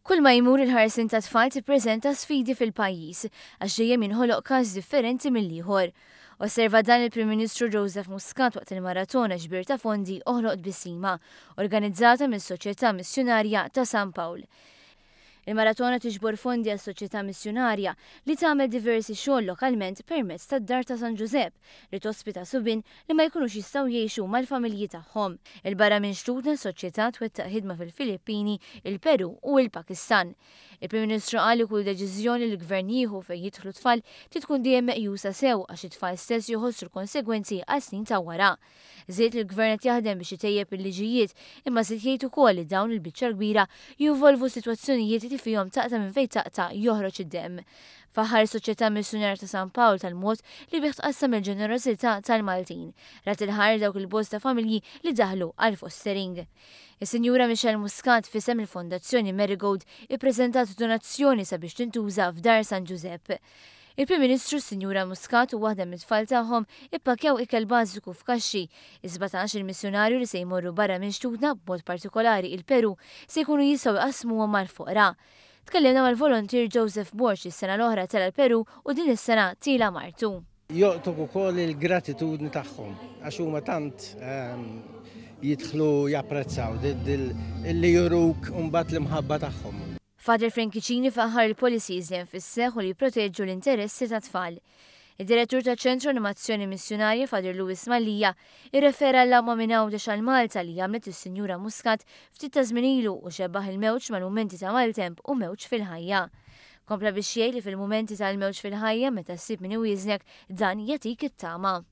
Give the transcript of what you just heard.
Kull ma jmur il-ħarsien tat-tfal tippreżenta sfidi fil-pajjiż għax dejjem jinħoloq każ differenti mill-ieħor. Osserva dan il-Prim Ministru Joseph Muscat waqt il-maratona ġbir ta' fondi Oħloq Tbissima, organizzata mis-Soċjetà Missjunarja ta' San Pawl. Il-maratona tiġbor fondi għas-Soċjetà Missjunarja li tagħmel diversi xogħol lokalment permezz tad-Dar ta' San Ġużepp li tospita subien li ma jkunux jistgħu jgħixu mal-familji tagħhom. 'Il barra minn xtutna s-Soċjetà twettaq ħidma fil-Filippini, il-Peru u l-Pakistan. Il-Prim Ministru qal li kull deċiżjoni li l-Gvern jieħu fejn jidħlu tfal trid tkun dejjem meqjusa sew għax it-tfal stess jħossu l-konsegwenzi għal snin ta' wara. Żied li l-Gvern qed jaħdem biex itejjeb il-liġijiet, imma żied jgħid ukoll li dawn il-biċċa l-kbira jinvolvu sitwazzjonijiet li fihom taqta' minn fejn taqta' joħroġ id-demm. Faħħar is-Soċjetà Missjunarja ta' San Pawl tal-mod li bih tqassam il-ġenerożità tal-Maltin. Rat il-ħajr dawk il-bosta familji li daħlu għall-fostering. Is-Sinjura Michelle Muscat f'isem il-Fondazzjoni Marigold ippreżentat donazzjoni sabiex tintuża f'Dar San Ġużepp. Il-Prim Ministru, s-Sinjura Muscat u waħda mit-tfal tagħhom ippakkjaw ikel bażiku f'kaxxi. Is-17 il-missjunarju li se jmorru barra minn xtutna, b'mod partikolari il-Peru, se jkunu jistgħu jqassmuhom mal-foqra. Tkellimna mal-volontier Joseph Borg li s-sena l-oħra tela' l-Peru u din is-sena tiela' martu. Jolqtok ukoll il-gratitudni tagħhom għax huma tant jidħlu japprezzaw li juruk mbagħad l-imħabba tagħhom. Father Frankie Cini faħħar il-policies li hemm fis-seħħ u li jipproteġġu l-interessi tat-tfal. Id-Direttur taċ-Ċentru Animazzjoni Missjunarja Father Louis Mallia irrefera għall-għawma minn Għawdex għal Malta li għamlet is-Sinjura Muscat ftit ta' żmien ilu u xebbaħ il-mewġ mal-mumenti ta' maltemp u mewġ fil-ħajja. Kompla biex jgħid li fil-mumenti tal-mewġ fil-ħajja meta ssib min iwieżnek dan jagħtik it-tama.